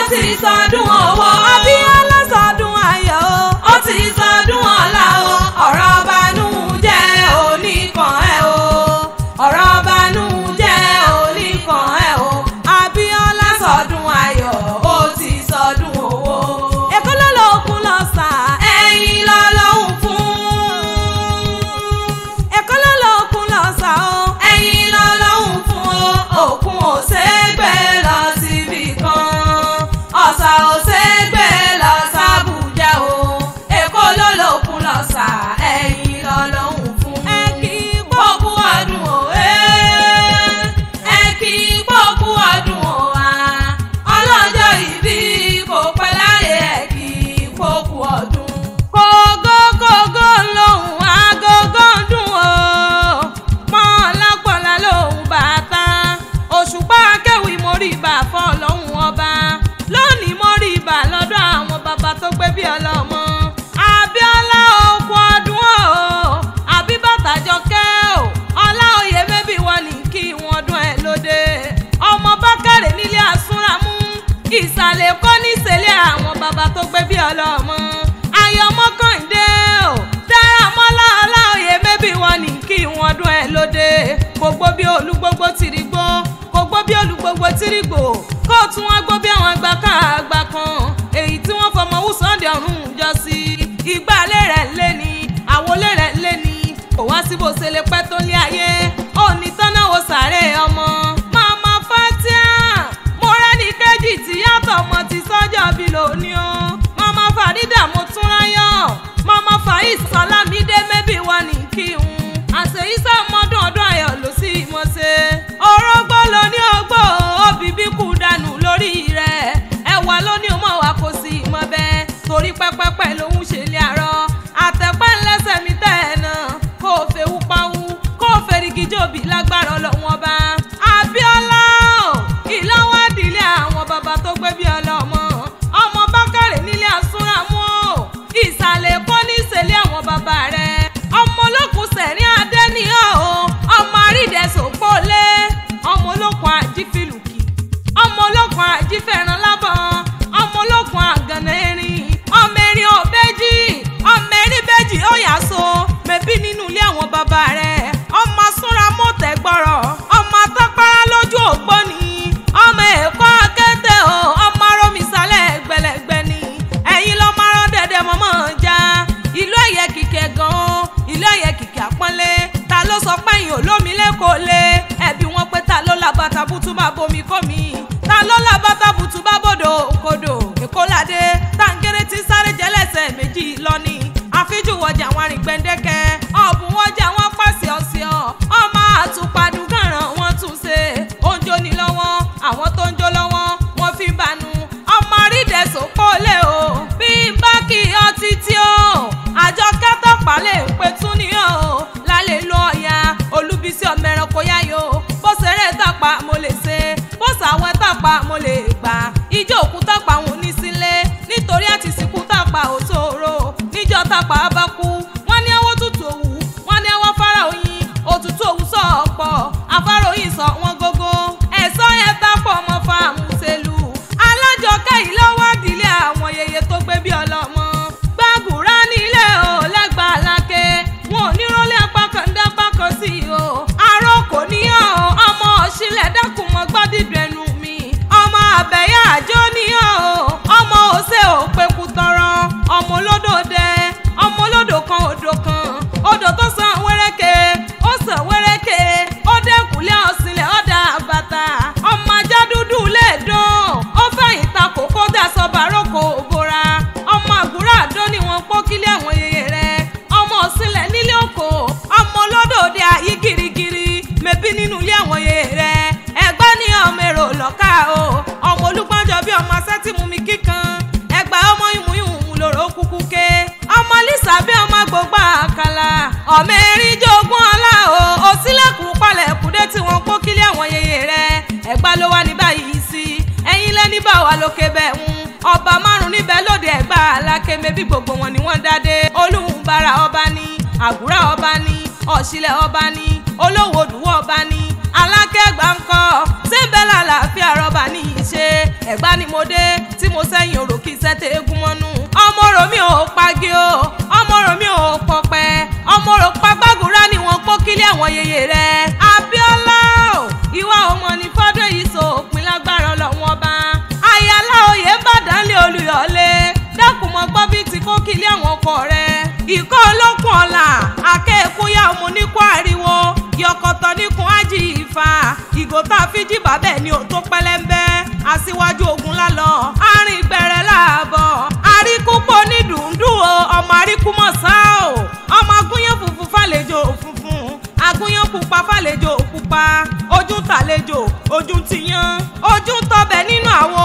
ti sọdún owó. Abíọ́lá sọdún ayọ̀ o, ó ti sọdún ọlá o. Ọ̀rọ̀ banújẹ́ oníkan ẹ̀ o, ọ̀rọ̀ banújẹ́ oníkan ẹ̀ o. Abíọ́lá sọdún ayọ̀, ó ti sọdún owó. Èkó ló lókun lọ sà, ẹ̀yìn lọ́lọ́hún fún. Èkó ló lókun lọ sà o, ẹ̀yìn lọ́lọ́hún fún o. Òkun ò ṣègbè lọ síbi kan, ọ̀sà ò ṣègbè lọ sábùjá o. Èkó ló lókun lọ sà, ẹ̀yìn lọ́lọ́hún fún. Ẹ kì í gbókun ọdún o, ẹ kì í gbókun ọdún o wa. Ọlọ́jọ́ ìbí kò pẹ́ láyé, ẹ kì í gbókun ọdún. Kògókògó lòun agogo ń dún o, pọ́nlápọ́nlá lòun bàtà. Òṣùpá akéwì mórí ibà fọ́ lọ́hùn ọba. Lónìí mórí ibà lọ́dọ̀ àwọn bàbá tó gbé bí ọlọ́mọ. Abíọ́lá okun ọdún o, Àbíbàtà Jọkẹ́ o, Ọláoyè mẹ́bí wọn ní kí wọ́n dún ẹ̀ lóde. Ọmọ Bákàrè nílé àsúnramú, ìsàlẹ̀ kọ́ níṣẹ̀lẹ̀ àwọn bàbá tó gbé bí ọlọ́mọ. Ayọ̀mọ́kàndé o, Dáramọ́lá Ọláoyè mẹ́bí wọn ní kí wọ́n dún ẹ̀ lóde. Kò gbó bí olúgbógbó tìrìgbó, kò gbó bí olúgbógbó tìrìgbò, kó tún wọn gbó bí àwọn àgbà kan àgbà kan, èyí tí wọ́n fọmọ wùsàndì ọ̀run jọ sí. Ìgbàlẹ̀ rẹ̀ lé ní, àwọlé rẹ̀ lé ní, kò wá sí bó ṣe lè pẹ́ tó lé ayé, ó ní tọ́náwó sàárè ọmọ. Màmá Fatia, mo rẹ́ni kejì tí yàtọ̀ ọmọ ti sọ́jọ́ bí lónìí o. Màmá Farida mo tún ráyọ̀, Màmá Faiz Ọlámídé mẹ́bí wọn ní kí n. Àṣeyíṣẹ́ ọmọdún ọdún ayọ̀ ló sì mọ̀ ṣe. Orógbó ló ní ogbó, òbí bí kú dànù lórí rẹ̀. Ẹ̀wà ló ní ọmọ wa kò sí mọ̀ bẹ́ẹ̀. Torí pẹ́pẹ́pẹ́ lòún ṣe lé àárọ̀. Àtẹ̀pẹ́ ńlẹ́sẹ̀ mi tẹ̀ ẹ̀ náà. Kó o fẹ́ wúpáwú, kó o fẹ́rigi jòbí lágbára Ọlọ́run ọba. Abíọ́lá o, ìlọ́wọ́ ìdílé àwọn bàbá tó gbé bí ọlọ́mọ. Ọmọ Bákàrè nílé àsúnramú o, ìsàlẹ̀ Èkó ní ìṣẹ̀lẹ̀ àwọn bàbá rẹ̀. Ọmọ olókùn sẹ̀rín adé ní ọ́ o, ọmọ àrídẹ̀sọ̀pọ̀lé. Ọmọ olókùn àjífìlùkì, ọmọ olókùn àjífẹ̀ràn lábọ̀, ọmọ olókùn àgànà erin, ọmọ erin òbejì, ọmọ erin bẹ́jì ó yà so, mẹ́bí nínú ilé àwọn bàbá rẹ̀. Ọmọ súnra mọ́tẹ̀ gbọ́rọ̀, ọmọ atọ́párá lójú ògbóni, ọmọ Èkó akéte o, ọmọ arómisálẹ̀ gbẹlẹ̀gbẹ́ ni. Ẹ̀yin lọ́ máa rán dẹ̀dẹ̀ mọ́mọ́ já. Ìlú ẹ̀yẹ kìkẹ́ gan-an, ìlú ẹ̀yẹ kìkẹ́ àpọ́nlé. Ta ló sọ pé ẹ̀yin olómi lẹ́kọ̀ọ́ lé? Ẹ̀bí wọn pé ta ló la bàtà bùtù bá bomi kó mi? Ta ló la bàtà bùtù bá bòdò kodò? Èkó ládé, tàǹgẹ̀rẹ̀ tí sáré jẹ́lẹ̀sẹ̀ méjì lọ ni. Àfíjù wọjà wọn rìn gbẹ̀ndẹ́kẹ́, ọ̀bùn wọjà wọn pàṣẹ ọ̀sẹ̀ ọ̀. Ọmọ àtùpàdù gànràn wọn tún ṣe. Oúnjẹ ní lọ́wọ́, àwọn tó ń jó lọ́wọ́, wọ́n fi bànú. Ọmọ àrídẹ̀sọ̀pọ̀lé o, bí bá kí ọtí tí o. Àjọ kẹ́tọ̀pá lè pè tún ní o. Lálẹ́ lu ọ̀yà, Olúbísí ọmọ ẹranko yáyò. Bó ṣeré tàpá mo lè ṣe, bó ṣàwẹ́ tàpá mo lè gbà. Ijó òkú tàpá òun ní sílé, nítorí àti sìnkú tàpá ò ṣòro. Níjọ́ tàpá bá kú, wọ́n ní ọwọ́ tútù òwú, wọ́n ní ọwọ́ fara oyin, òtútù òwú sọ ọ̀pọ̀, afárá oyin sọ wọ́n gógó. Ẹ̀sọ́ yẹn tápọ̀ ọmọ fáàmù ṣèlú. Alájọkẹ́ yìí lọ́wọ́ ìdílé àwọn yèyé tó gbé bí ọlọ́mọ. Gbàgùrá nílé o lẹ́gbàá lákè, wọn ò ní rólé apá kan dápá kan sí o. Aró kò ní ọ́, ọmọ òṣìlẹ̀ dákun mọ́ gbọ́ dídùn ẹnu mi. Ọmọ àbẹ̀yà àjọ ní ọ́, ọmọ òṣè òpekú tọrọ, ọmọ olódò dẹ, ọmọ olódò kan odò kan, odò tó sàn wéréke, ó sàn wéréke, ó dẹ́kùnlé ọ̀sìnlẹ̀ ọ̀dà bàtà. Ọmọ ajá dúdú lè dùn, ó fẹ̀yìn ta kókó dasọ bàrókò òbora. Ọmọ àgùrà àdó ni wọ́n pọ́ kílé àwọn yèyé rẹ̀. Ọmọ òsìnlẹ̀ nílé oko, ọmọ olódò dẹ ayé girigiri, mẹ́bí nínú ilé àwọn yèyé rẹ̀. Ẹ̀gbọ́n ní ọmọ èrò lọ́ka o, ọmọ olúgbọ́njọ bí ọmọ asẹ́tì mú mi kíkan. Ẹgbà ọmọ ìmúyùn lòrò kúkú ké. Ọmọ Lisa bí ọmọ gbogbo àkàlà, ọmọ erin jogún ọlá o, òsílẹ̀kùn palẹ̀kùndé tí wọ́n kó kílé àwọn yèyé rẹ̀. Ẹ̀gbá ló wà ní báyìí sí, ẹ̀yin lẹ́ni bá wà lókè bẹ́ẹ̀ ń. Ọba márùn-ún níbẹ̀ lóde Ẹ̀gbá Aláké, mẹ́bí gbogbo wọn ni wọ́n dádé. Olúhùnbára ọba ni, Àgùrá ọba ni, Ọ̀ṣìlẹ̀ ọba ni, Olówó Òdùwọ̀ ọba ni, Alákẹ́gbà ń kọ́, síbẹ̀ làlàáfíà rọ́bà ní í ṣe. Ẹ̀gbá ni mo dé tí tá a fi jí bàbẹ́ ni ò tó pẹlẹ́ńbẹ́ aṣíwájú ogun lálọ́ arìn gbẹrẹ láàbọ̀ àríkúpọ̀ ní dùndún o ọmọ àríkúmọ̀sá o ọmọ agúnyán funfun fàlejò funfun agúnyán pupa fàlejò pupa ojú ń tàlejò ojú ń tiyán ojú ń tọbẹ̀ nínú àwo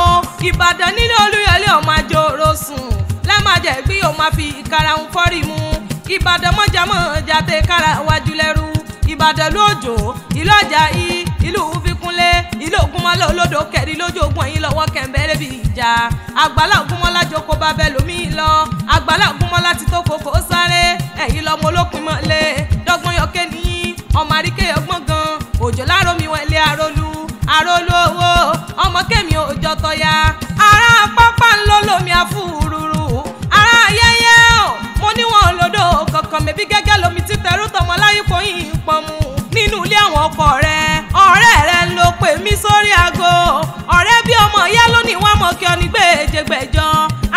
Ìbàdàn nílé Olúyọ̀lé ọmọ àjòrò sùn lẹ́màjẹ̀ gbé yóò máa fi ìkarahun fọ́rí mu Ìbàdàn mọ́jàmọ́jà tẹ kára wájú lẹ́rú Ìbàdàn lójó ìlú Àjàyí ìlú Fíkúnlé ìlú Ògúnmọ́lá olódò kẹrin lójú ogun ẹ̀yìn lọ́wọ́ kẹ̀mbẹ́rẹ́ bí ìjà àgbàlá Ògúnmọ́lá jókòó bá bẹ́ẹ̀ lómi lọ àgbàlá Ògúnmọ́lá ti tó kókó sáré ẹ̀yìn lọ́mọ olópin mọ́lẹ̀ dọ́gbọ́n yọkẹ́ nìyí ọmọ àríkẹ́ ọgbọ́n gan òjò lárómi wọn ilé arólú arólú owó ọmọ kẹ́mi òjò tọ́ya ará pápá ńlọ lómi àfúrúrú ará ayẹyẹ o mo níwọ̀n lódò kankan mẹ́bí gẹ́gẹ́ lomi títẹrú tọmọ láyípo yìí ń pọnmu nínú ilé àwọn ọkọ rẹ ọ̀rẹ́ rẹ ń lo pè mí sórí aago ọ̀rẹ́ bí ọmọ ìyá lónìí wọn mọ̀ kí ọ ní gbèjègbèjọ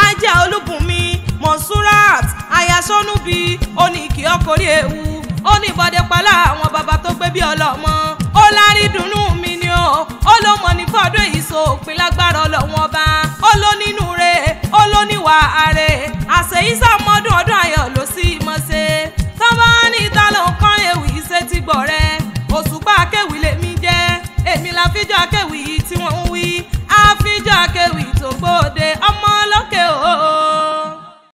ajá Olúbùnmi Monsurat ayasọ́nùbí oníkì ọkọ̀rí ewu ó ní ìbọdẹ pálá àwọn bàbá tó gbé bí ọlọ́mọ ó lárí dùnnú mi ni ó ó ló mọ̀ ní fọ́dún èyí sópin lágbára ọlọ́wọ́n ọba ó ló nínú rẹ̀ ó ló níwà ààrẹ àṣeyíṣà mọ́dún ọdún ayọ̀ ló sì mọ̀ ṣe tọ́ba ní ìta ló ń kọ́ ewì ṣe ti gbọ̀ rẹ Òṣùpá akéwì lèmi jẹ́ èmi la fíjọ́ akéwì tí